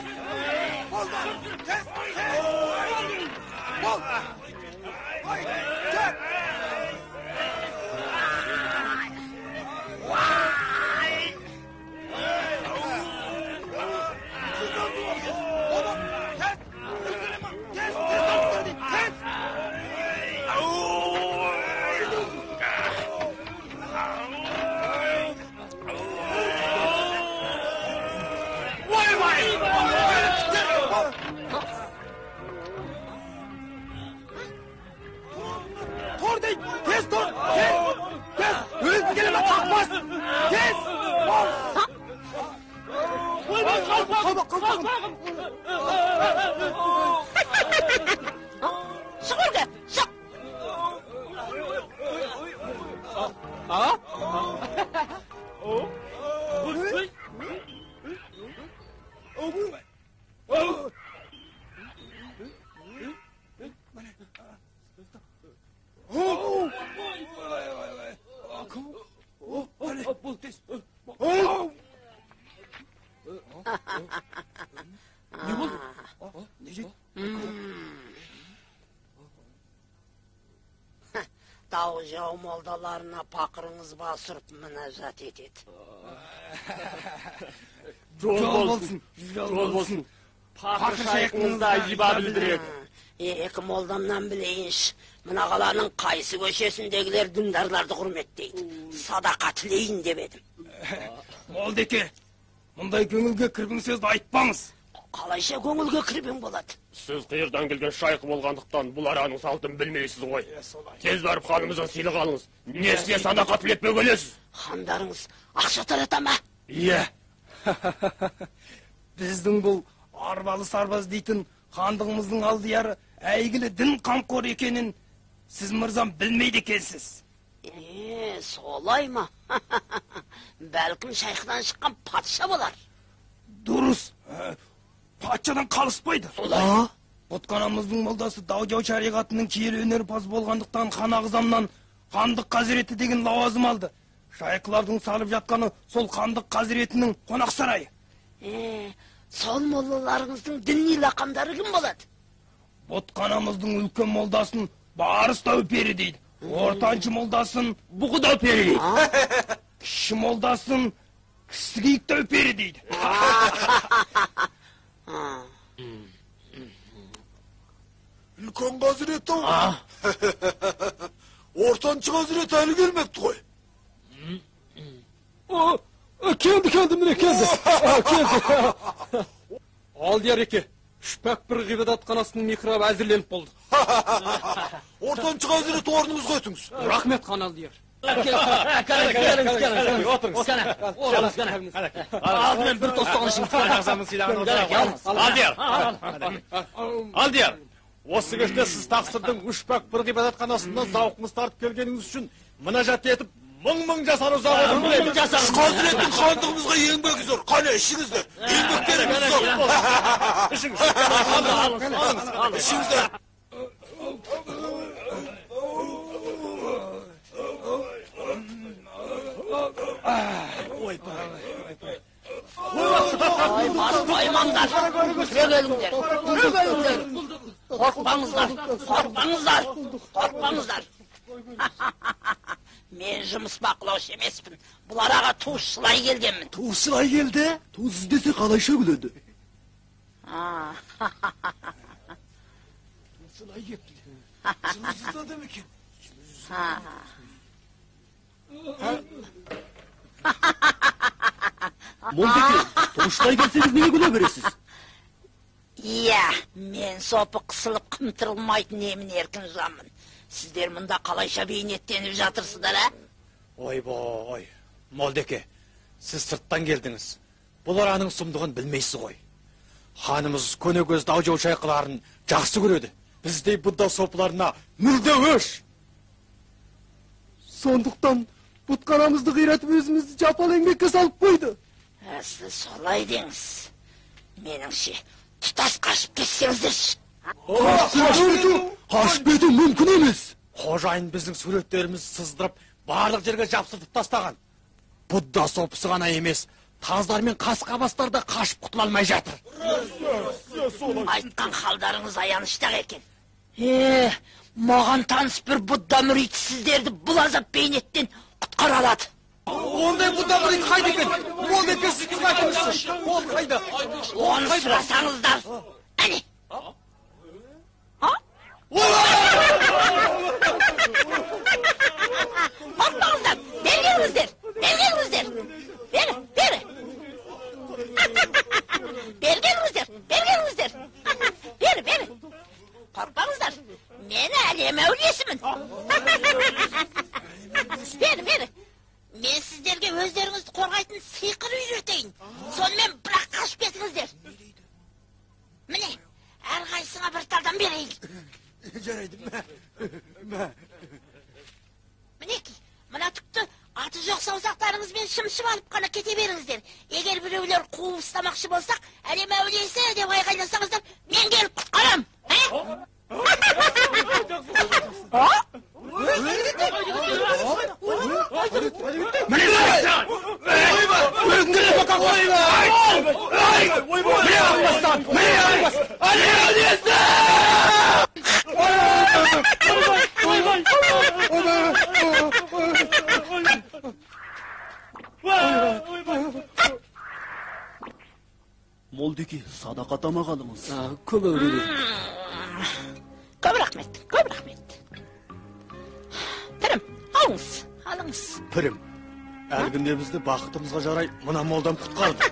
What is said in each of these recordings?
Тез! Бол! Тез! Бол! Ой! Тез! Тез тұр! Тез! Тез! Өліп келе қақпас! Тез! Бол! Ойбай, қалпағым! Қалпағым! Шық өрге! Шық! А? Не болды? Не жейді? Тау жау молдаларына пақырыңыз басырып мінәжат етеді. Жол болсын, жол болсын. Пақыр шайқыңыз да иба білдіреді. Екі молдамнан білейінші, мына қаланың қайсы көшесіндегілер діндарларды құрметтейді. Садақа тілейін деп едім. Молдеке, мұндай көңілге кірбің сөзді айтпаңыз. Қалайша көңілге кірбің болады? Сіз қиырдан келген шайқы болғандықтан бұл араның салтын білмейсіз ғой. Тез барып ханымыздан сыйлық алыңыз. Несіне садақа тілеп бөгелесіз? Хандарыңыз ақша тарата ма? Иә. Біздің бұл арбалы сарбаз дейтін хандығымыздың алдияры әйгілі дін қамқор екенін сіз мырзам білмейді екенсіз. Солай ма? Бәлкім шайқыдан шыққан патша болар. Дұрыс. Патшадан қалыспайды. Солай. Бұтқанамыздың молдасы Даужау шариғатының киелі өнерпазы болғандықтан хан ағзамнан хандық қазіреті деген лауазым алды. Шайқылардың салып жатқаны сол хандық қазіретінің қонақ сарайы. Сол моллаларыңыздың діни лақамдары кім болады? Бұтқанамыздың үлкен молдасын Барыс Дәупері дейді. Ортаншы молдасын Бұғы Дәупері дейді. Кіші молдасын Кісі Киік Дәупері дейді. Үлкен қазірет ау. Ортаншы қазірет әлі келмепті ғой. Келді, келді, міне келді. Келді. Алдияр еке, үшпәк бір ғибадатханасының михрабы әзірленіп болды. Ортаншы қазірет орныңызға өтіңіз. Рахмет, хан Алдияр. Алдымен бір тостаған ішіңіз. Алдияр, Алдияр, осы кеште сіз тақсырдың үшпәк бір ғибадатханасында зауқыңыз тартып келгеніңіз үшін мінәжат етіп мың-мың жасар ұзақ өмір тілеймін. Қазіреттің хандығымызға еңбегі зор. Қане, ішіңіздер. Еңбектеріңіз зор. Ішіңіз. Ішіңіздер. Ой, баспаймаңдар. Түрегеліңдер, түрегеліңдер. Қорқпаңыздар, қорқпаңыздар, қорқпаңыздар. Мен жұмыс бақылаушы емеспін. Бұл араға туысшылай келгенмін. Туысшылай келді? Туыс іздесе қалайша күледі? Туысшылай кепті. Жылы адам екен. Молдеке, туысшылай келсеңіз неге күле бересіз? Иә, мен сопы қысылып қымтырылмайтын емін еркін жанмын. Сіздер мұнда қалайша бейнеттеніп жатырсыздар, ә? Ойбой, Молдеке, сіз сырттан келдіңіз. Бұл араның сұмдығын білмейсіз ғой. Ханымыз көнекөз даужау шайқыларын жақсы көреді. Біздей Будда сопыларына мүлде өш. Сондықтан бұтқанамызды қиратып өзімізді жапалы еңбекке салып қойды. Әсті солай деңіз. Меніңше, тұтас қашып кетсеңіздерші. Қашып кету мүмкін емес. Қожайын біздің суреттерімізді сыздырып, барлық жерге жапсыртып тастаған. Будда сопысы ғана емес, Таздар мен қасқабастар да қашып құтыла алмай жатыр. Айтқан халдарыңыз аянышты-ақ екен. Маған таныс бір Будда мүриті сіздерді бұл азап бейнеттен құтқара алады. Ондай Будда мүриті қайда екен? Молдеке, сіз бізге айтыңызшы. Ол қайда? Оны сұрасаңыздар, әне. Қорықпаңыздар, бері келіңіздер, бері келіңіздер. Бері, бері. Бері келіңіздер, бері келіңіздер. Бері, бері. Қорықпаңыздар, мен әлем әулиесімін. Бері, бері. Мен сіздерге өздеріңізді қорғайтын сиқыр үйретейін. Сонымен бірақ қашып кетіңіздер. Міне, әрқайсыңа бір талдан берейін. Жарайды, мә. Мінекей, мына түкті аты жоқ саусақтарыңызбен шымшып алып қана кете беріңіздер. Егер біреулер қуып ұстамақшы болсақ, әлем әулиесі деп айқайласаңыздар, мен келіп құтқарам. Молдеке, садақа тамақ алыңыз. Көп әуре. Көп рахмет, көп рахмет. Пірім, алыңыз, алыңыз. Пірім, әлгінде бізді бақытымызға жарай мына молдам құтқарды.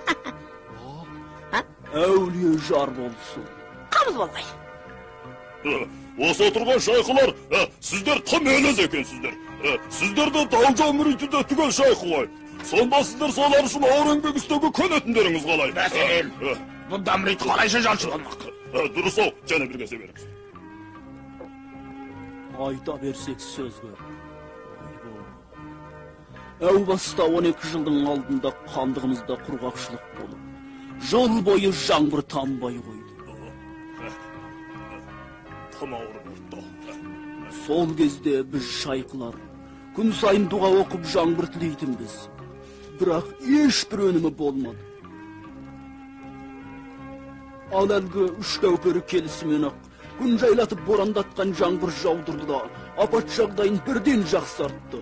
Әулие жар болсын. Қабыл болғай. Осы отырған шайқылар, сіздер тым еліз екенсіздер. Сіздерді Даужау мүриті де түгел шайқы ғой. Сонда сіздер солар үшін ауыр еңбек істеуге көнетіндеріңіз қалай? Бәсем, Будда мүриті қалайша жалшы болмақ? Дұрыс-ау, және бір кесе беріңіз. Айта берсек сөз көп. Әу баста 12 жылдың алдында хандығымызда құрғақшылық болып, жыл бойы жаңбыр тамбай қойды. Тым ауыр болды. Сол кезде біз шайқылар күн сайын дұға оқып жаңбыр тілейтінбіз. Бірақ ешбір өнімі болмады. Ал әлгі үш дәупері келісімен ақ күн жайлатып борандатқан жаңбыр жаудырды да апат жағдайын бірден жақсартты.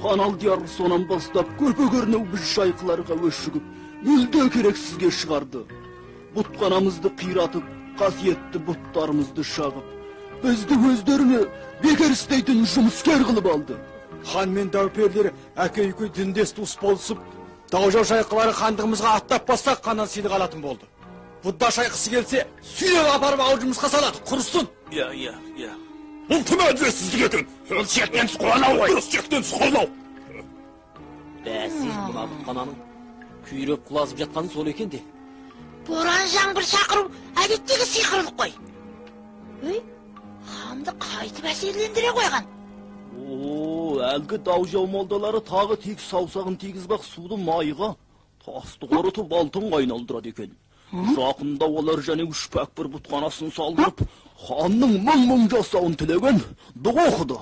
Хан Алдияр сонан бастап көпе көрнеу біз шайқыларға өшігіп, мүлде керексізге шығарды. Бұтқанамызды қиратып, қасиетті бұттарымызды шағып, бізді өздеріне бекер істейтін жұмыскер қылып алды. Хан мен дәуперлері әке екеуі діндес туыс болысып, Даужау шайқылары хандығымызға аттап бассақ қаннан сыйлық алатын болды. Будда шайқысы келсе, сүйреп апарып ауыр жұмысқа салады, құрысын. Иә, иә, иә. Бұл тым әділетсіздік екен. Бұл шектен тыс қорлау ғой. Дұрыс, шектен тыс қорлау. Бәсе, мына бұтқананың күйреп құлазып жатқаны сол екен де. Боран жаңбыр шақыру әдеттегі сиқырлық қой. Өй, ханды қайтып әсерлендіре қойған. О, әлгі Даужау молдалары тағы тек саусағын тигізбақ суды майға, тасты қорытып алтынға айналдырады екен. Жақында олар және үш пәк бір бұтқанасын салдырып, ханның мың-мың жасауын тілеген дұға оқыды.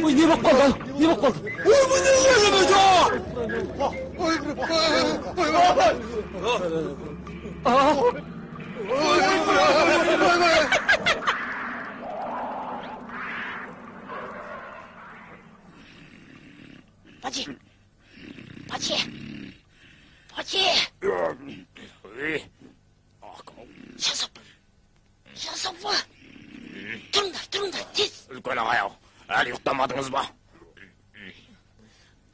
Не болып қалды? Не болып қалды? Бәче, бәче, бәче. Жасап, жасап. Тұрыңдар, тұрыңдар, тез. Үлкен ағай-ау, әлі ұйықтамадыңыз ба?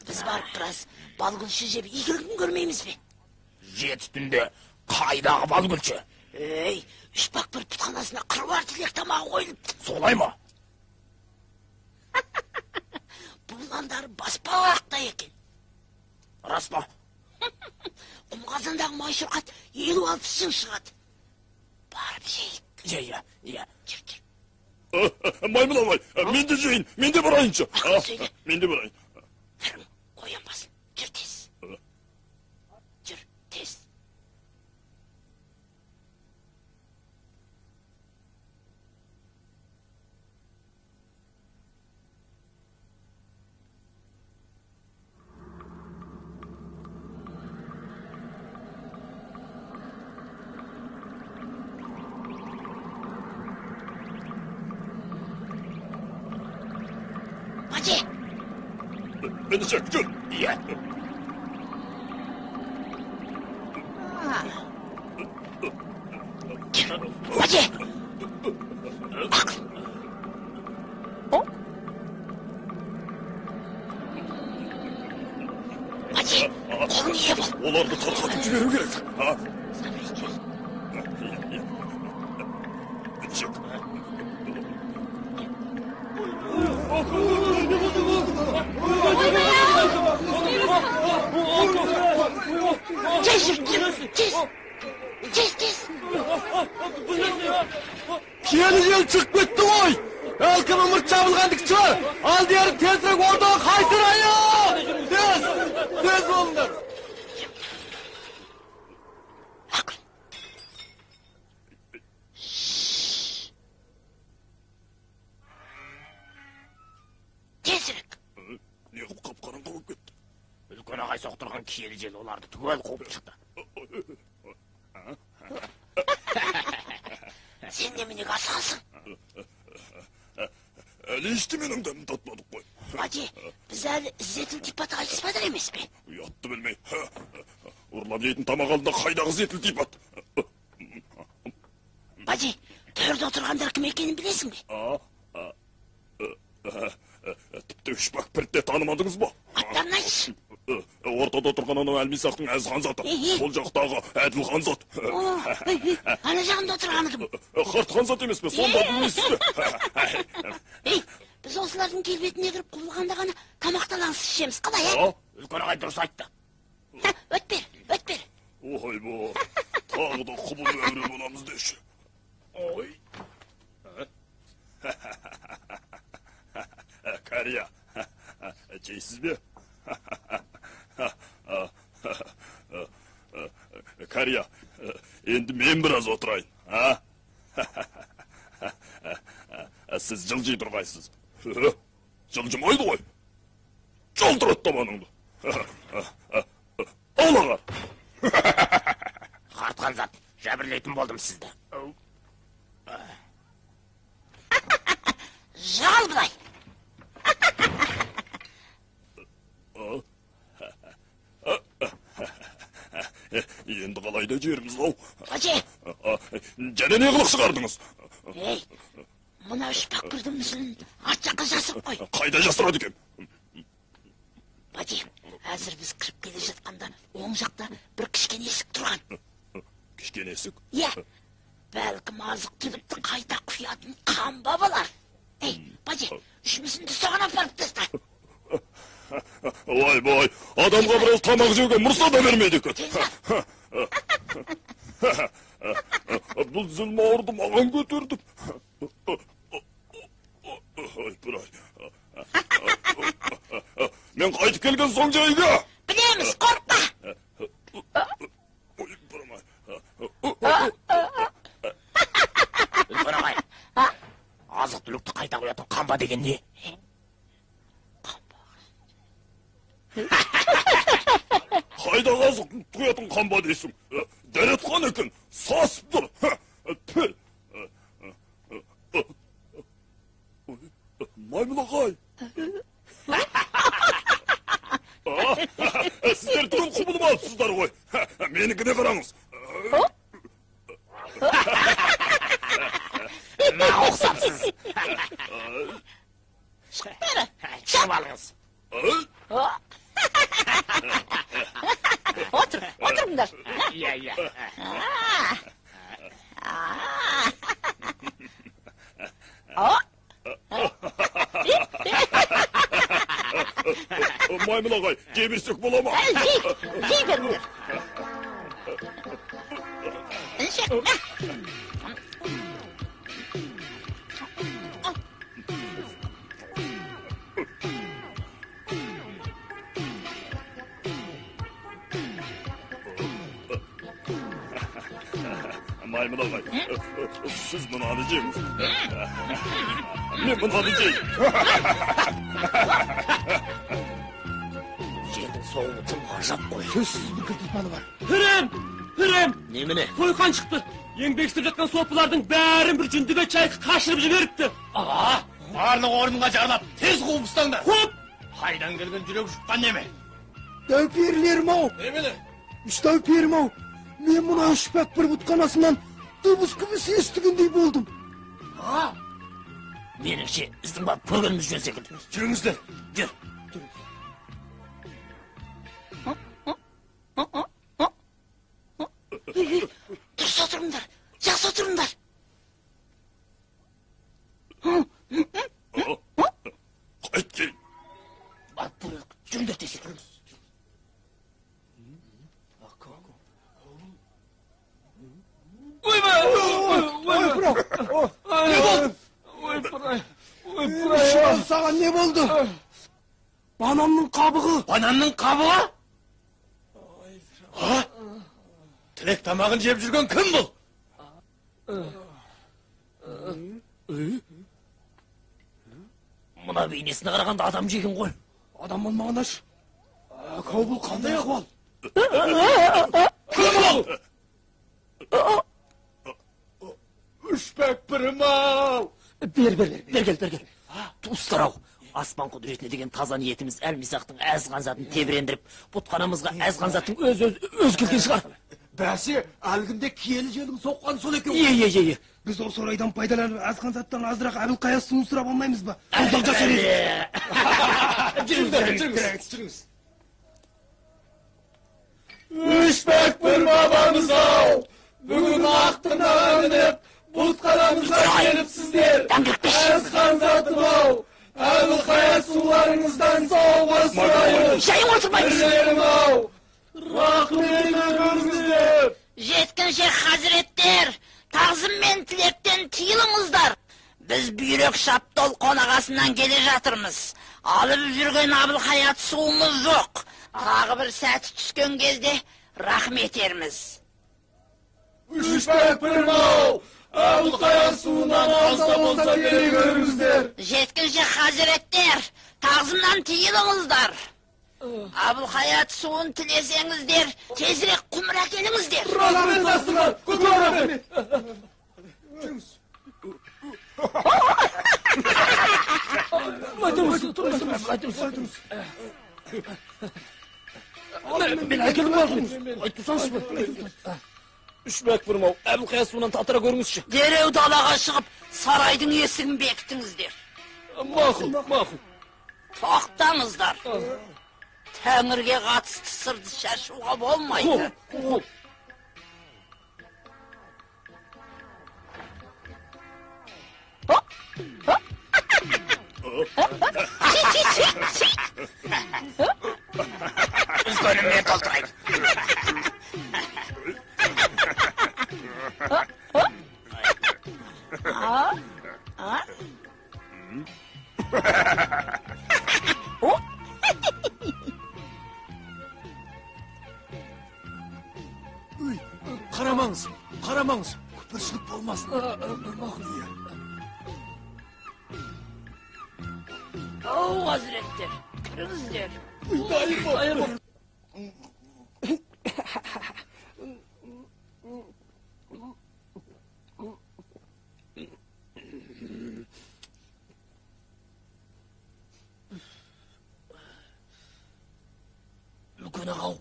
Біз барып біраз бал күлші жеп игілігін көрмейміз бе? Жеті түнде қайдағы бал күлші? Ей, үш бақ бір тұтқанасына қыруар тілек тамағы қойылыпты. Солай ма? Бұландағы Майлары баспақтай екен. Рас па? Құм қазандағы май шұрқат 50-60 жыл шығады. Барып жейік. Иә, иә. Жүр, жүр. Маймыл ағай, мен де жейін, мен де барайыншы. Мен де барайын. Фірің, оянбасын. Жүр тез. Жүр, тез. Інішек, жүр. Иә. Бәже! Бәже, қолың ие бол. Оларды тарқатып жіберу керек. Інішек. Тез жүр, тез. Тез, тез. Киелі жел шығып кетті ғой. Әлкім ымырт жабылғандық шығар. Алдияры тезірек ордаға қайтарайық. Тез, тез болыңдар. Тезірек. Не қып қап-қараңғы болып кетті? Үлкен ағай соқтырған киелі жел оларды түгел қуып шықты. Сен неменеге асығасың? Әлі ештеменің дәмін татпадық қой. Бәже, біз әлі Ізет ілтипат айтыспадық емес пе? Ұятты білмей. Ұрлап жейтін тамақ алдында қайдағы Ізет ілтипат? Бәже, төрде отырғандар кім екенін білесің бе? Тіпті үш бак піртте танымадыңыз ба? Аттарын айтшы. Ортада отырған анау Әлмисақтың Әз ханзаты, сол жақтағы Әділ ханзат. Ана жағында отырғаны кім? Қарт ханзат емес пе? Сонда білмейсіз бе? Ей, біз осылардың келбетіне кіріп құбылғанда ғана тамақталаңсыз ішеміз. Қалай, ә? Үлкен ағай дұрыс айтты. Өт бер, өт бер. Ойбой, тағы да құбылып әуре боламыз деші. Ой. Кәрия, жейсіз бе? Кәрия, енді мен біраз отырайын, а? Сіз жылжи тұрғайсыз. Жылжымайды ғой. Жалтырат табаныңды. Ал аға. Қарт ханзат, жәбірлейтін болдым сізді. Жал былай. Енді қалайда жеріміз ау. Бәже! Және не қылық шығардыңыз? Ей, мына үш бақпырдың мүсінін арт жаққа жасырып қой. Қайда жасырады екен? Бәже, әзір біз кіріп келе жатқанда оң жақта бір кішкене есік тұрған. Кішкене есік? Иә, бәлкім азық-түлікті қайта құятын қамба болар. Ей, Бәже, үш мүсінді соған апарып таста. Ойбой, адамға біраз тамақ жеуге мұрса да бермейді екен. Бұл зілмауырды маған көтерді. Ойпырай. Мен қайтып келген соң жайға. Білеміз, қорықпа. Ойпырмай. Үлкен ағай, азық-түлікті қайта қоятын қамба деген не? Қайдағы азық құятын қамба дейсің? Дәретхан екен, сасып тұр. Маймыл ағай. Сіздер түгел құбылып алыпсыздар ғой. Менікіне қараңыз. Маған ұқсапсыз. Шық бері. Шығып алыңыз. Отыр, отырыңдар. Иә, иә. Маймыл ағай, жей берсек бола ма? Жей беріңдер. Ішек, мә. Маймыл ағай, сіз мынаны жеңіз. Мен мынаны жейін. Жердің соғуы тым ғажап қой. Сөзсіз бір кілтипаны бар. Пірім! Пірім! Немене? Сойқан шықты. Еңбек істеп жатқан сопылардың бәрін бір жүндібек шайқы қашырып жіберіпті. Аға, барлық орынға жарлап, тез қуып ұстаңдар. Қуып! Қайдан келген жүрек жұтқан неме? Дәуперілерім-ау! Немене? Үш дәуперім-ау! Мен мына үшпәк бір бұтқанасынан дыбыс күміс естігендей болдым. Меніңше, біздің барып көргеніміз жөн секілді. Жүріңіздер. Жүр. Дұрыс отырыңдар, жақсы отырыңдар. Қайткен. Барып көрейік, жүріңдер тезірек. Ойбай! Ойбай! Не болды? Ойбай! Ойбай! Саған не болды? Бананның қабығы. Бананның қабығы? А? Тілек тамағын жеп жүрген кім бұл? Мына бейнесіне қарағанда адам жеген ғой. Адам болмағанда-шы. Әкау, бұл қандай ахуал? Кім бұл? Үшпәк пірім-ау! Бер, бер, бер, бер кел, бер кел. Туыстар-ау, аспан құдіретіне деген таза ниетіміз әлмисақтың әз затын тебірендіріп, бұтқанамызға әз заттың өз келген шығар. Бәсе, әлгінде киелі желдің соққаны сол екен. Е, е, е, е. Біз осы орайдан пайдаланып, әз заттан азырақ әбілқайыр суын сұрап алмаймыз ба? Ұзақ жасар едік. Жүріңіздер, жүріңіз, жүріңіз. Үшпәк бір бабамыз-ау, бүгін ақ тырнаға мініп, бұтқанамызға келіпсіздер. Әз ханзатым-ау, әбілқайыр суларыңыздан сауға сұраймыз. Жайын отырмаймыз. Бірлерім-ау, рахмет көріңіздер. Жеткіншек хазіреттер, тағзым мен тілектен тыйылыңыздар. Біз бүйрек шаптол қонағасынан келе жатырмыз. Алып жүрген әбілхаят суымыз жоқ. Тағы бір сәті түскен кезде рахмет етерміз. Үшпәк пірім-ау, әбілқайыр суынан аз да болса бере көріңіздер. Жеткіншек хазіреттер, тағзымнан тыйылыңыздар. Әбілхаят суын тілесеңіздер, тезірек құмыр әкеліңіздер. Рахмет астыңдар, көп рахмет. Мен әкелдім ғой. Айтсаңшы. Үшпәк пірім-ау, әбілқайыр суынан татыра көріңізші. Дереу далаға шығып, сарайдың есігін бекітіңіздер. Мақұл, мақұл. Тоқтаңыздар. Тәңірге қатысты сырды шашуға болмайды. Хоп, хоп. Үлкеніммен толтырайын. Қарамаңыз, қарамаңыз, күпіршілік болмасын. Ау, хазіреттер, кіріңіздер. Үлкен ағау,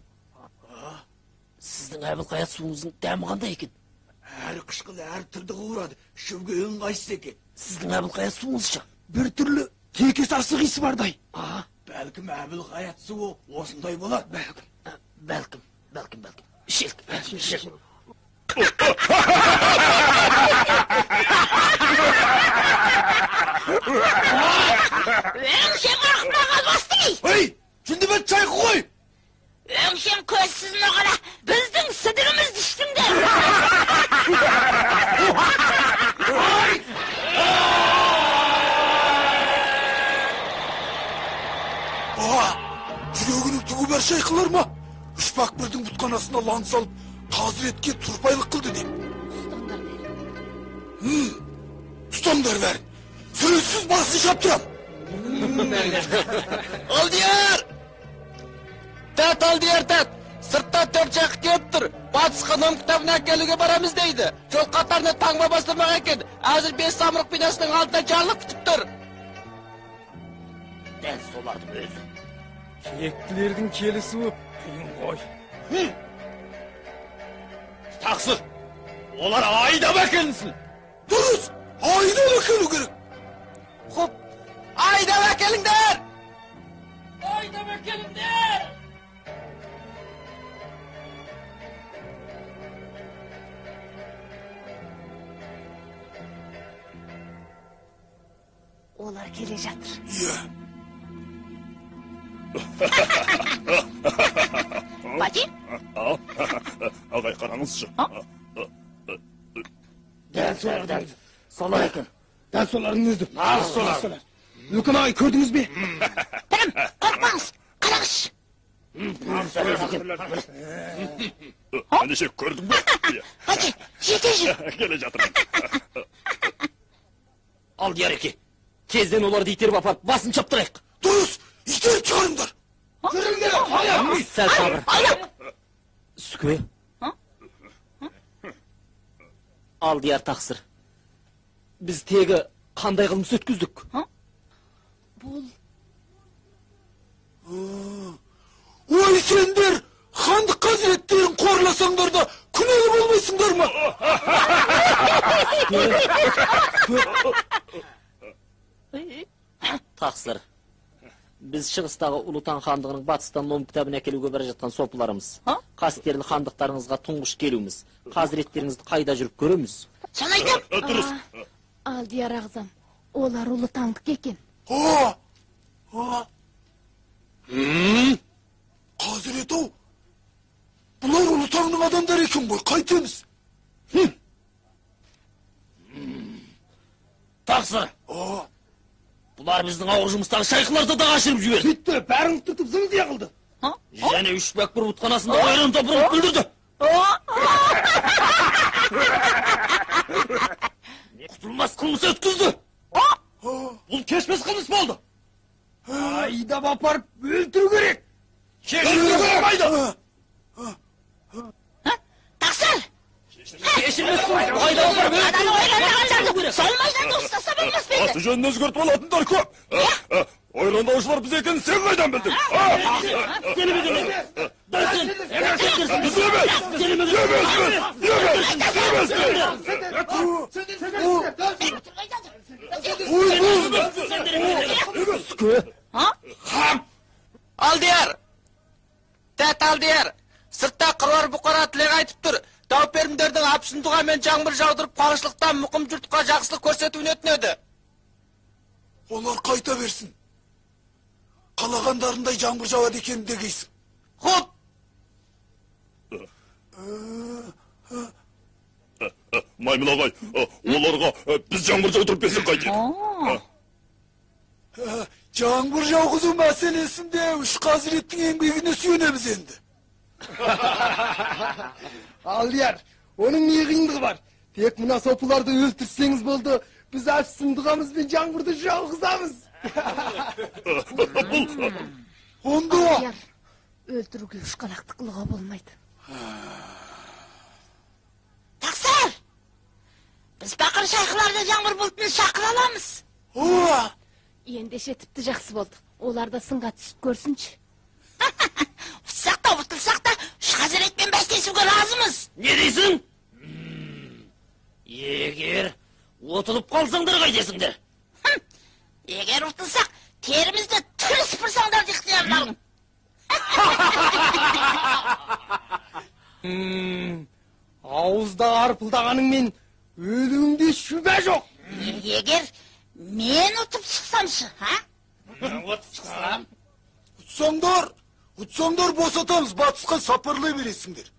сіздің әбілқайыр суыңыздың дәмі қандай екен? Әр қышқыл әр түрлі қуырады, ішуге ыңғайсыз екен. Сіздің әбілқайыр суыңызша? Бір түрлі теке сасық иісі бардай. Бәлкім әбілқайыр суы осындай болады. Бәлкім, бәлкім, бәлкім, бәлкім. Ішелік, ішелік. Өңшең ақымақ албасты! Ей, жүндібек шайқы ғой. Өңшең көзсіз ноғара, біздің сідігімізді іштіңдер. Жүрегінің түгі бар шайқылар ма? Үшбақ бірдің бұтқанасына лан салып, қазіретке тұрпайлық қылды деп. Ұстаңдар бәрін. Ұстаңдар бәрін. Сөзсіз басын шаптырам. Алдияр! Тәт, Алдияр, тәт! Сыртта төрт шайқы келіп тұр. Батысқа ном кітабын әкелуге барамыз дейді. Жол қатарына таңба бастырмақ екен. Әзір 5 самұрық бинасының алдында жарлық күтіп тұр. Дәл солардың өзі. Кектілердің келісуі қиын ғой. Тақсыр, олар айдап әкелінсін. Дұрыс, айдап әкелу керек. Хоп, айдап әкеліңдер! Айдап әкеліңдер! Олар келе жатыр. Иә. Бәке? Ағай, қараңызшы. Дәл солар, дәл. Солар екен. Дәл солардың өзі. Нағыз солар. Үлкен ағай, көрдіңіз бе? Пірім, қорықпаңыз, қараңызшы. Ендеше көрдің бе? Бәке, жете жүр. Келе жатырмын. Алдияр еке, тезден оларды итеріп апарып, басын шаптырайық. Дұрыс, итеріп шығарыңдар. Жүріңдер, Сәл сабыр. Сүке. Алдияр тақсыр. Біз тегі қандай қылмыс өткіздік? Бұл... Ой, сендер, хандық қазіреттерін қорласаңдар да күнәлі болмайсыңдар ма? Тақсыр. Біз шығыстағы Ұлытаң хандығының батыстан ном кітабын әкелуге бара жатқан сопыларымыз. Қастерлі хандықтарыңызға тұңғыш келуіміз. Қазіреттеріңізді қайда жүріп көреміз? Соны айтам. Дұрыс. Алдияр ағзам, олар Ұлытаңдық екен. Қазірет ау, бұлар Ұлытаңның адамдары екен ғой, қайтеміз? Тақсыр. Бұлар біздің ауыр жұмыстағы шайқыларды да қашырып жіберді. Сөйтті, бәрін түртіп зыңдия қылды. Және Үшбақ бір бұтқанасында ойран топырып бүлдірді. Құтылмас қылмыс өткізді. Бұл кешпес қылмыс болды. Айдап апарып өлтіру керек. Кешіруге болмайды. Тақсыр! Кешірмес қылмыс. Айдап апарып өлтіру керек. Сол майданда ұстаса болмас па еді? Аты жөнін өзгертіп алатындар көп. Ойрандаушылар біз екенін сен қайдан білдің? Сені білдім. Дәл сен. Біз емес. Емес. Емес. Сүке. Алдияр! Тәт, Алдияр! Сыртта қыруар бұқара тілек айтып тұр. Дауперімдердің апшын дұғамен жаңбыр жаудырып, қуаңшылықтан мұқым жұртқа жақсылық көрсетуін өтінеді. Олар қайта берсін. Қалағандарындай жаңбыр жауады екен дегейсің. Хоп! Маймыл ағай, оларға біз жаңбыр жаудырып берсек қайтеді? Жаңбыр жауғызу мәселесінде үш қазіреттің еңбегіне сүйенеміз енді. Алдияр, оның не қиындығы бар? Тек мына сопыларды өлтірсеңіз болды, біз әпсін дұғамызбен жаңбырды жауғызамыз. Бұл... Онда... Алдияр, өлтіруге ұшқалақтық қылуға болмайды. Тақсыр! Біз бақыр шайқыларды жаңбыр бұлтымен шақыра аламыз. Ендеше тіпті жақсы болды. Олар да сынға түсіп көрсінші. Ұтсақ та, ұтылсақ та, үш хазіретпен бәстесуге разымыз. Не дейсің? Егер ұтылып қалсаңдар қайтесіңдер? Егер ұтылсақ, терімізді тірі сыпырсаңдар ықтиярларың. Ауызда арпылдағаныңмен өлуіңде шүбә жоқ. Егер мен ұтып шықсамшы, а? Ұтып шықсам? Ұтсаңдар, Ұтсаңдар босатамыз, батысқа сапарлай бересіңдер.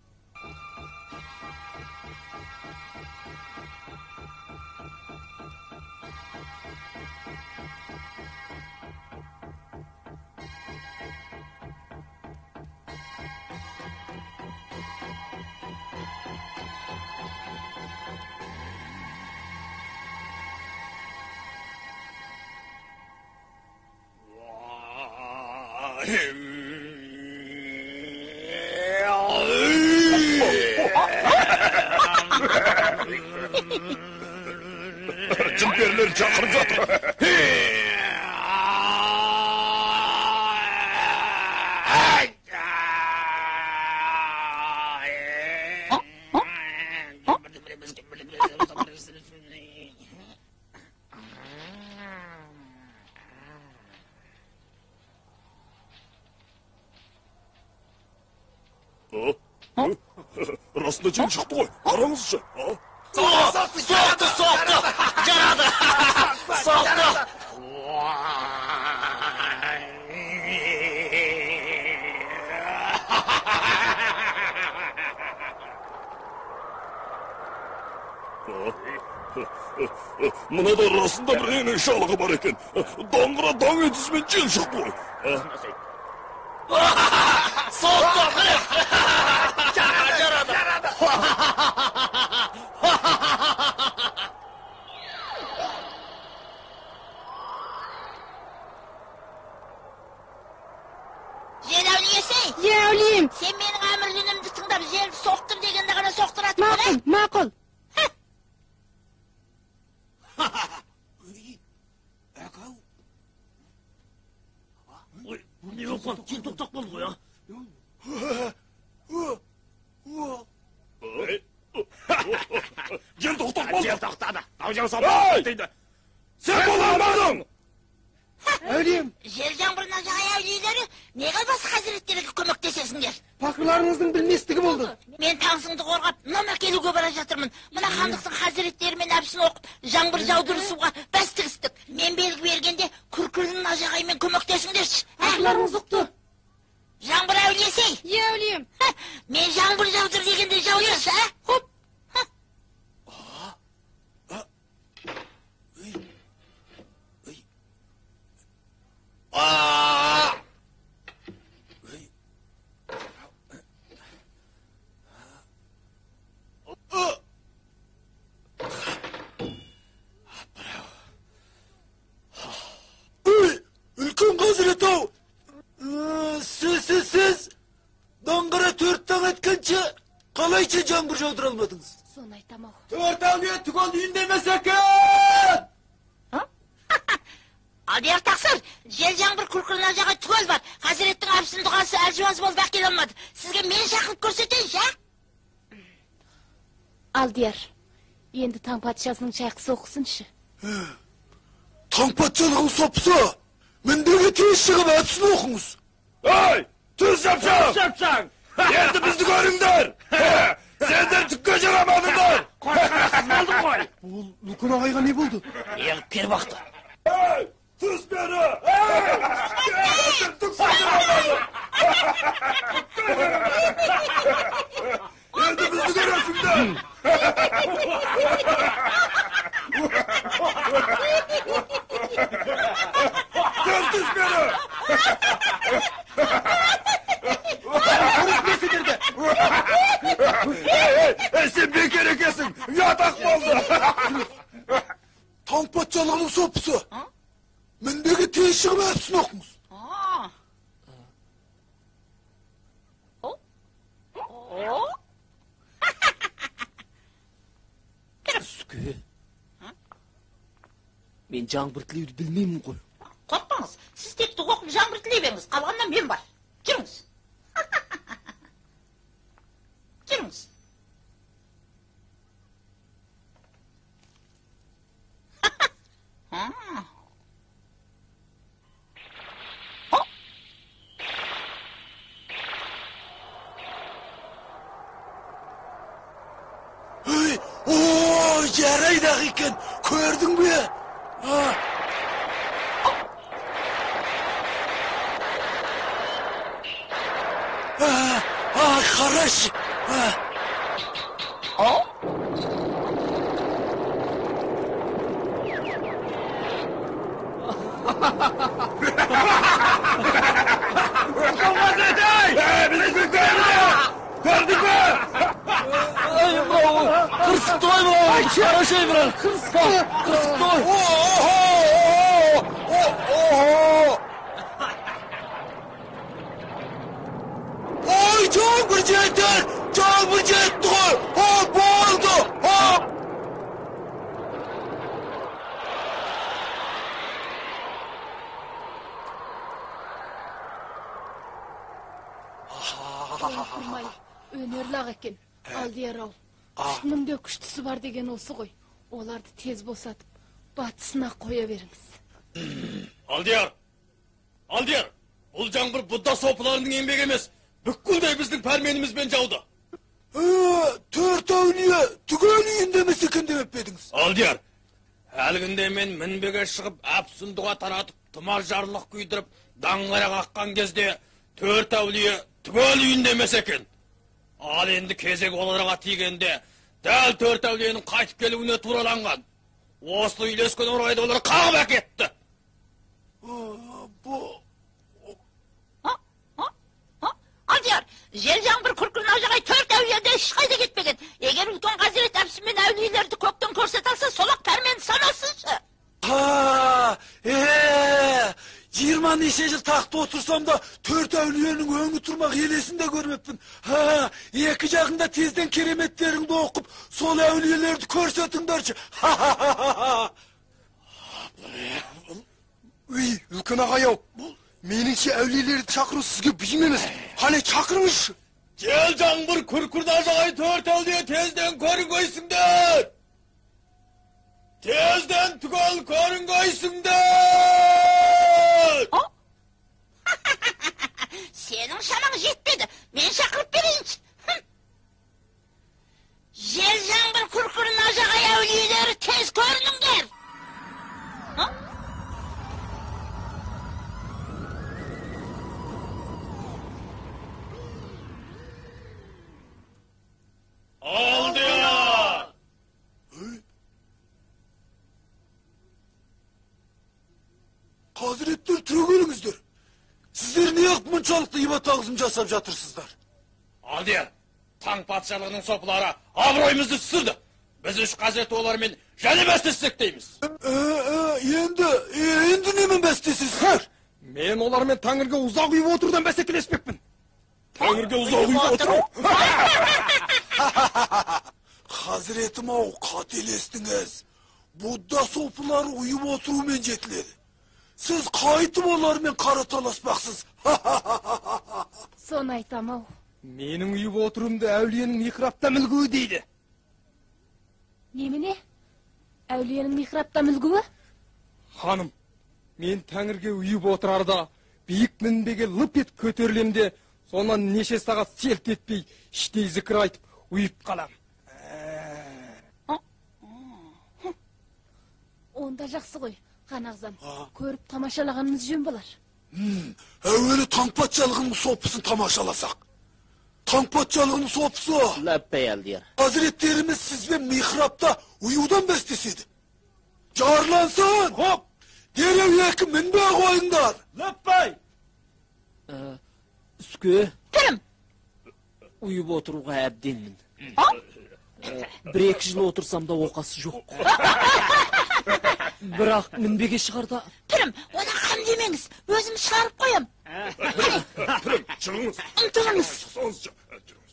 Жын-перілер шақырып жатыр. Расында жел шықты ғой, қараңызшы. Соқты, соқты, жарады, соқты. Мынада расында бірдеңенің шалығы бар екен. Даңғыра даң етісімен жел шықты ғой. Соқты, жарады, жарады. Жел әулиесі! Е, әулием! Сен менің әмірлі үнімді тыңдап, желді соқтыр дегенде ғана соқтыратын. Мақұл, мақұл. Ой, не болып қалды? Жел тоқтап қалды ғой, а? Жел тоқтап қалды. Жел тоқтады. Дау-жау соптады дейді. Сен бола алмадың! Әулием! Жел жаңбырына жағай әулиелері, неге бас хазіреттерге көмектесесіңдер? Пақырларыңыздың білместігі болды. Мен таңсыңды қорғап, ном әкелуге бара жатырмын. Мына хандықтың хазіреттерімен әпсін оқып, жаңбыр жаудырысуға бәс тігістік. Мен белгі бергенде күркілінің нажағаймен көмектесіңдерші. Пақырларыңыз ұқты. Жаңбыр әулиесі! Е, әулием! Мен жаңбыр жаудыр дегенде жаудыршы, а? Хоп! Үй, үлкен қазірет ау! Сіз, даңғыра төрт таң еткенше қалайша жаңбыр жаудыра алмадыңыз? Соны айтам ау. Төрт әулие түгел үйінде емес екен! Алдияр тақсыр, жел жаңбыр күркілі нажағай түгел бар. Хазіреттің әпсін дұғасы әлжуаз болып әкеле алмады. Сізге мен шақырып көрсетейінші, а? Алдияр, енді таң патшасының шайқысы оқысыншы. Таң патшалығының сопысы, мінбеге тез шығып әпсін оқыңыз. Ей, түс жапшаң! Жапшаң! Енді бізді көріңдер! Сендер түкке жарамадыңдар! Қорқарасыз болдың ғой. Ол үлкен ағайға не болды? Неғып кер бақты? Ей, түс бері! Ей, түкке жарамадың! Енді бізді көресіңдер! Түс бері! Ей, сен бекер екенсің, ұят-ақ болды. Таң патшалығының сопысы, мінбеге тез шығып әпсін оқыңыз. Сүке. Мен жаңбыр тілеуді білмеймін ғой. Қорықпаңыз, сіз тек дұға оқып жаңбыр тілей беріңіз, қалғанына мен бар. Жүріңіз. Жүріңіз. Ей, о, жарайды-ақ екен, көрдің бе? Ай, қарашы. Көрдік пе? Ай, мынау қырсықты ғой мынау. Қарашы, мынау. Қырсықты ғой. Ой, жаңбыр жетті! Жаңбыр жетті ғой! О, болды! Ойпырмай, өнерлі-ақ екен. Алдияр-ау, күштінің де күштісі бар деген осы ғой. Оларды тез босатып, батысына қоя беріңіз. Алдияр! Алдияр! Бұл жаңбыр Будда сопыларының еңбегі емес, бүкілдей біздің пәрменімізбен жауды. Төрт әулие түгел үйінде емес екен деп пе едіңіз? Алдияр, әлгінде мен мінбеге шығып, әпсұндыға таратып, тұмар жарлық күйдіріп, даңғара қаққан кезде төрт әулие түгел үйінде емес екен. Ал енді кезек оларға тигенде, дәл төрт әулиенің қайтып келуіне тураланған. Осы үйлескен орайда олар қағып әкетті. Алдияр, жел жаңбыр күркіл нажағай төрт әулиеде ешқайда кетпеген. Егер үлкен қазірет әпсі мен әулиелерді көктен көрсете алса, сол-ақ пәрмен санасыншы. 20 неше жыл тақта отырсам да төрт әулиенің өңі тұрмақ елесін де көрмеппін. Екі жағында тезден кереметтеріңді оқып, сол әулиелерді көрсетіңдерші. Үй, үлкен ағай-ау, меніңше әулиелерді шақыру сізге бұйым емес. Қане, шақырыңызшы. Жел жаңбыр күркір нажағай төрт әулие тезден көрінгейсіңдер. Тезден түгел көрінгейсіңдер. Сенің шамаң жетпеді, мен шақырып берейінші. Жел жаңбыр күркір нажағай әулиелері тез көрініңдер. Алдияр! Қазіреттер, түрегеліңіздер. Сіздер неғып мұншалықты иба тағзым жасап жатырсыздар? Алдияр, таң патшалығының сопылары абыройымызды түсірді. Біз үш қазірет олармен және бәстессек дейміз. Енді немен бәстесесіздер? Мен олармен тәңірге ұзақ ұйып отырудан бәсекелеспекпін. Тәңірге ұзақ ұйып отыру? Хазіретім-ау, қателестіңіз. Будда сопылары ұйып отырумен жетіледі. Сіз қайтып олармен қара таласпақсыз. Соны айтам-ау. Менің ұйып отыруымды әулиенің михрапта мүлгуі дейді. Немене? Әулиенің михрапта мүлгуі? Ханым, мен тәңірге ұйып отырарда биік мінбеге лып етіп көтерілем де, сонан неше сағат селт етпей, іштей зікір айтып ұйып қалам. Онда жақсы ғой, хан ағзам. Көріп тамашалағанымыз жөн болар. Әуелі таң патшалығының сопысын тамашаласақ. Таң патшалығының сопысы. Ләппей, Алдияр. Хазіреттеріміз сізбен михрапта ұюдан бәстеседі. Жарлансын! Хоп! Дереу екі мінбе қойыңдар! Ләппей! Үске? Пірім! Ұйып отыруға әбденмін. Бір-екі жыл отырсам да оқасы жоқ. Бірақ мінбеге шығарда... Пірім, оны қам демеңіз, өзім шығарып қоям. Пірім, шығыңыз. Ұмтылыңыз. Шықсаңызшы. Жүріңіз.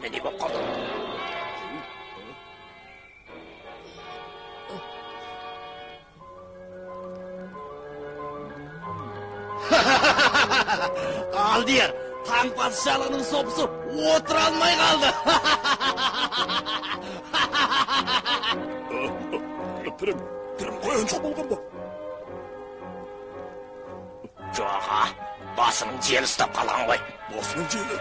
Піріме не боп қалды? Алдияр, Таң патшалығының сопысы отыра алмай қалды. Пірім, қоянша болған ба? Жоға, басының желі ұстап қалған ғой. Басының желі?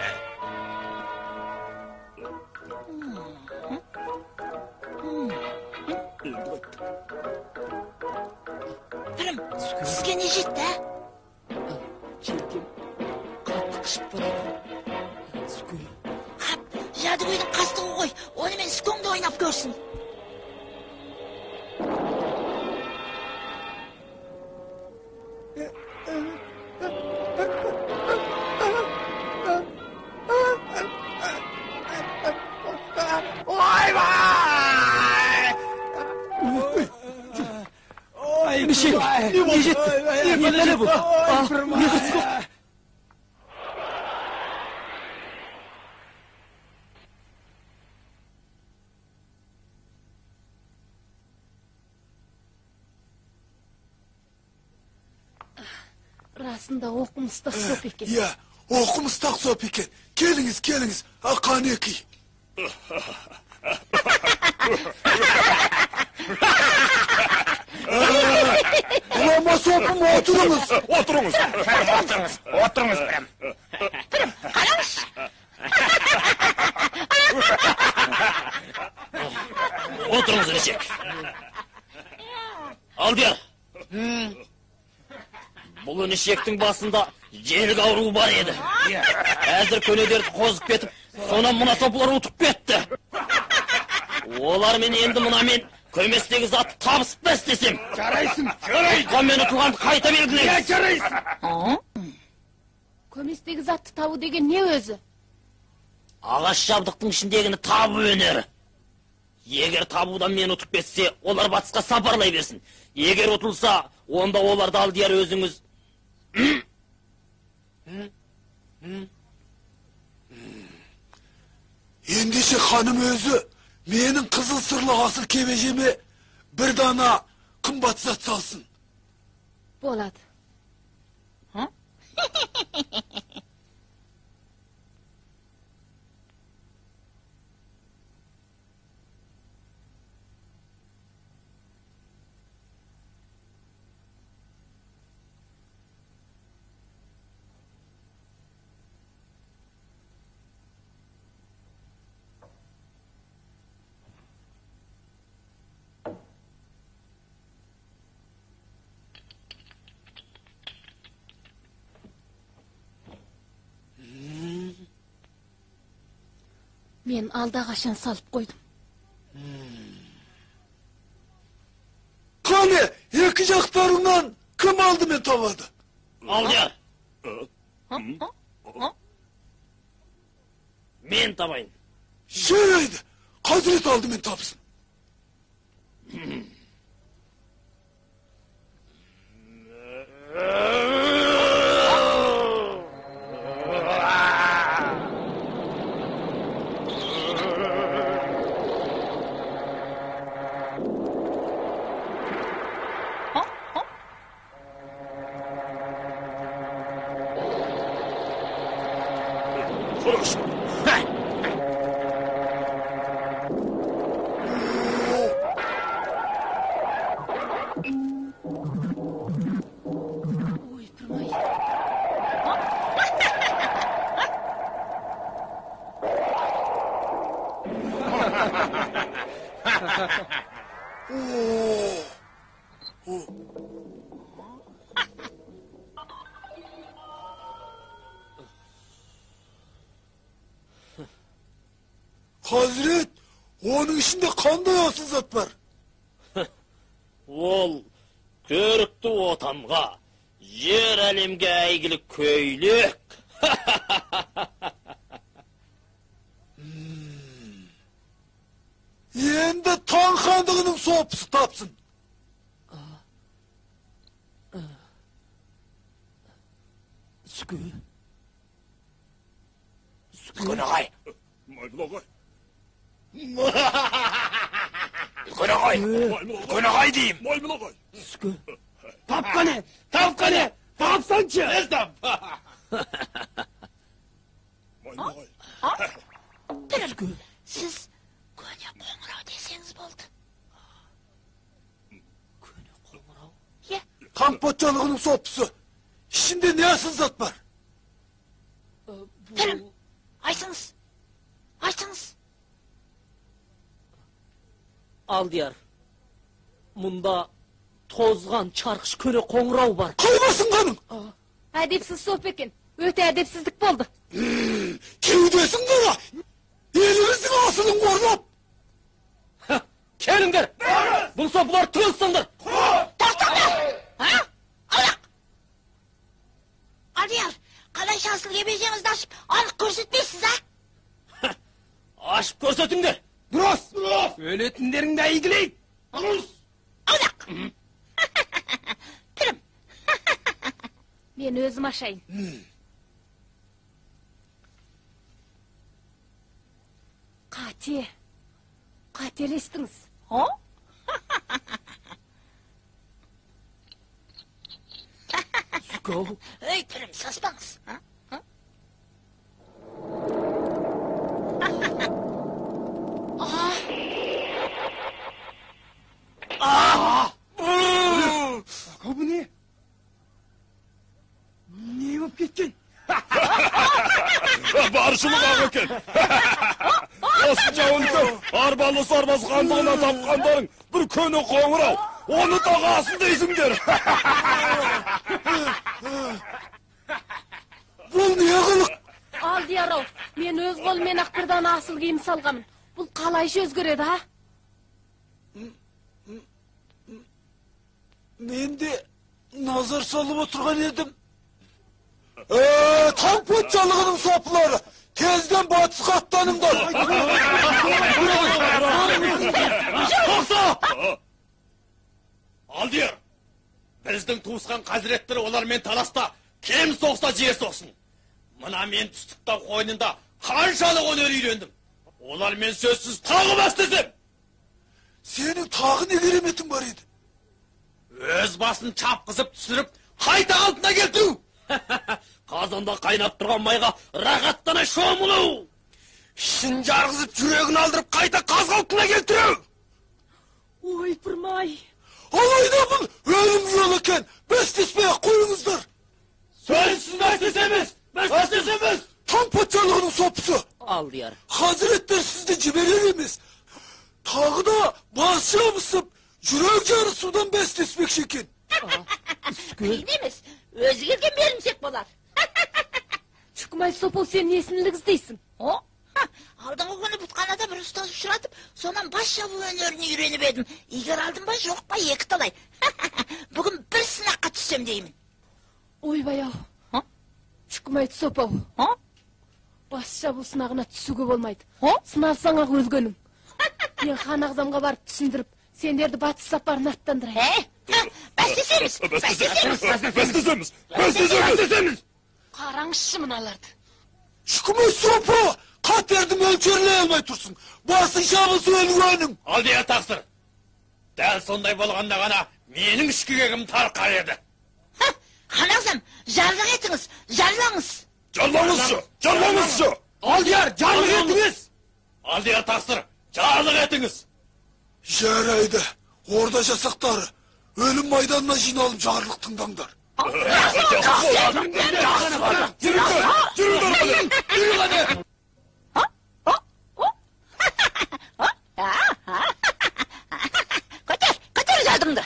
Пірім, сізге не жетті, ә? Желкем қатты қышып барады. Сүке. Қап, жәдігөйдің қастығы ғой. Онымен сүкең де ойнап көрсін. Ойбай! Ой, Неше? Не жетті? Не бәле бұл? Не қырсық? Расында оқымыстақ соп екен. Иә, оқымыстақ соп екен. Келіңіз, келіңіз, қанекей. Ғұлама сопым, отырыңыз. Отырыңыз. Отырыңыз, отырыңыз, пірім. Пірім, қараңызшы. Отырыңыз, інішек. Алдияр. Бұл інішектің басында желік ауруы бар еді. Әзір көне дерті қозып кетіп, сонан мына сопылар ұтып кетті. Олармен енді мынамен көместегі затты табысып бәстесем. Жарайсың, жарайсың. Ұтқан мен ұтылғанды қайта белгілейміз. Жарайсың. Көместегі затты табу деген не өзі? Ағаш жабдықтың ішіндегіні табу өнері. Егер табудан мен ұтып кетсе, олар батысқа сапарлай берсін. Егер ұтылса, онда оларды Алдияр өзіңіз. Ендеше ханым өзі менің қызыл сырлы асыл кебежеме бір дана қымбат зат салсын. Болады. Мен алда қашан салып қойдым. Қане, екі жақтарыңнан кім алдымен табады? Алдияр. Мен табайын. Жарайды, Қазірет алдымен тапсын. Хорошо. Ой, пірмай. Хазірет, оның ішінде қандай асыл зат бар? Ол көрікті отанға, жер әлемге әйгілі көйлек. Енді Таң хандығының сопысы тапсын. Сүке. Сүке ағай. Маймыл ағай. Үлкен ағай, үлкен ағай деймін. Маймыл ағай. Сүке. Тап қане, тап қане, тапсаңшы. Тап. Маймыл ағай. Пірім, сіз көне қоңырау десеңіз болды. Көне қоңырау? Е. Хан патшалығының сопысы. Ішінде не асыл зат бар? Пірім, айтыңыз, айтыңыз. Алдияр, мұнда тозған чарқыш көне қоңырау бар. Қоймасын қаның! Әдепсіз сопы екен, өте әдепсіздік болды. Кеудесін қара, еліміздің асылын қорлап. Келіңдер, бұл сопылар түгел. Тоқтаңдар! Аулақ! Алдияр, қалайша асыл кебежеңізді ашып, анық көрсетпейсіз, а? Ашып көрсетіңдер! Дұрыс! Өлетіндеріңді әйгілейік! Дұрыс! Аулақ! Пірім! Мен өзім ашайын. Қате! Қателестіңіз. Сүке-ау. Ей, пірім, саспаңыз. Ака, бұл не? Не болып кеткен? Баршылық ақ екен. Осынша үлкен арбалы сарбаз хандығынан тапқандарың бір көне қоңырау. Оны тағы асыл дейсіңдер. Бұл не қылық? Алдияр-ау, мен өз қолыммен ақ бір дана асыл киім салғанмын. Бұл қалайша өзгереді, а? Мен де назар салып отырған едім. Таң патшалығының сопылары, тезден батысқа аттаныңдар. Тоқта! Алдияр, біздің туысқан қазіреттер олармен таласта, кем соқса жер соқсын. Мына мен түстік тау қойнында қаншалық өнер үйрендім. Олармен сөзсіз тағы бәстесем. Сенің тағы не кереметің бар еді? Өз басын чапқызып түсіріп, қайта қалпына келтіру. Қазанда қайнап тұрған майға рахаттана шомылу. Ішін жарғызып, жүрегін алдырып, қайта қаз қалпына келтіру. Ойпырмай. Алайда бұл өлім жолы екен. Бәстеспей-ақ қойыңыздар. Сөзсіз бәстесеміз, бәстесеміз. Таң патшалығының сопысы. Алдияр. Хазіреттер сізді жіберер емес. Тағы да бас жабысып, жүрек жарысудан бәстеспекші екен. Қиын емес, өзі келген берімсек болар. Шүкімай сопы, сен несін ілгіздейсің? Алдыңғы күні бұтханада бір ұстаз ұшыратып, сонан бас жабу өнерін үйреніп едім. Егер алдым ба, жоқ па, екі талай. Бүгін бір сынаққа түссем деймін. Ойбай-ау, Шүкімай сопы-ау. Бас жабу сынағына түсуге болмайды. Сыналсаң-ақ өлгенің. Мен хан ағзамға барып түсіндіріп, сендерді батыс сапарына аттандырайын. Бәстесеміз, бәстесеміз, бәстесеміз, бәстесеміз. Қараңызшы мыналарды. Шүкімай сопы, қатерді мөлшерлей алмай тұрсың. Басың жабылса өлгенің. Алдияр тақсыр, дәл сондай болғанда ғана менің ішкі кегім тарқар еді. Хан ағзам, жарлық етіңіз, жарлаңыз. Жарлаңызшы, жарлаңызшы. Алдияр, жарлық етіңіз. Алдияр тақсыр, жарлық етіңіз. Жарайды, орда жасақтары, өлім майданына жиналып жарлық тыңдаңдар. Жүріңдер, жүріңдер. Көтер, көтер жадыңды.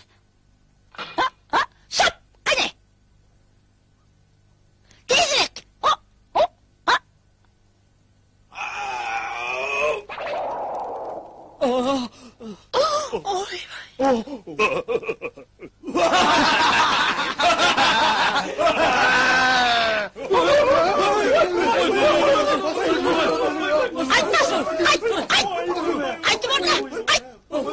Шап, қане. Тезірек. Ой. Қайтпасын, қайт, қайт. Қайтып орнына, қайт. Қайт.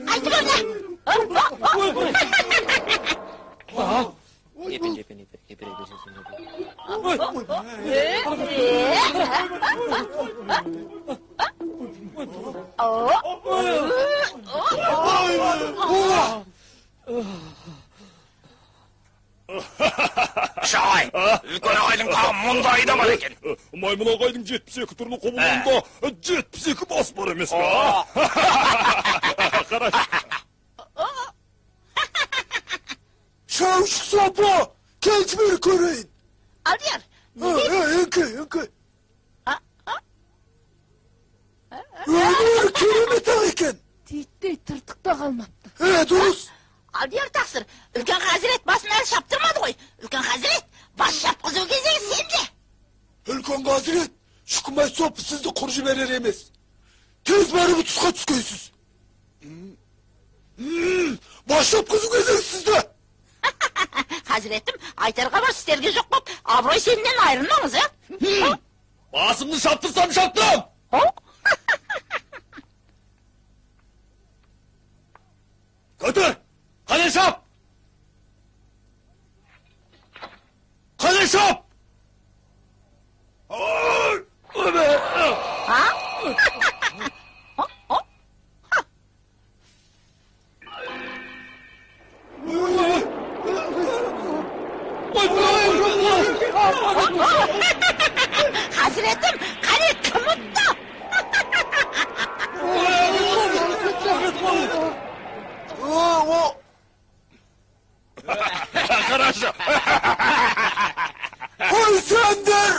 Қайтып орнына. Епен, епен, епен, епен, епен. Кіші ағай, үлкен ағайдың тағы мұндайы да бар екен. Маймыл ағайдың 72 түрлі құбылуында 72 бас бар емес пе? Қарашы. Шәушік сопы, келші бері көрейін. Алдияр, неге? Еңке, еңке. Өнері керемет ақ екен. Титтей тыртық та қалмапты. Дұрыс. Алдияр тақсыр, үлкен хазірет басын әлі шаптырмады ғой. Үлкен хазірет, бас шапқызу кезегі сенде. Үлкен хазірет, Шүкімбай сопы сізді құр жіберер емес. Тез барып ұтысқа түскейсіз. Бас шапқызу кезегі сізде. Хазіретім, айтар хабар сіздерге жоқ боп, абырой сенінен айырылмаңыз, ә? Басымды шаптырсам шаптырам! Көтер! Қане шап! Қане шап! Хазіретім, қане кім ұтты? Қарашы. Ой, сендер!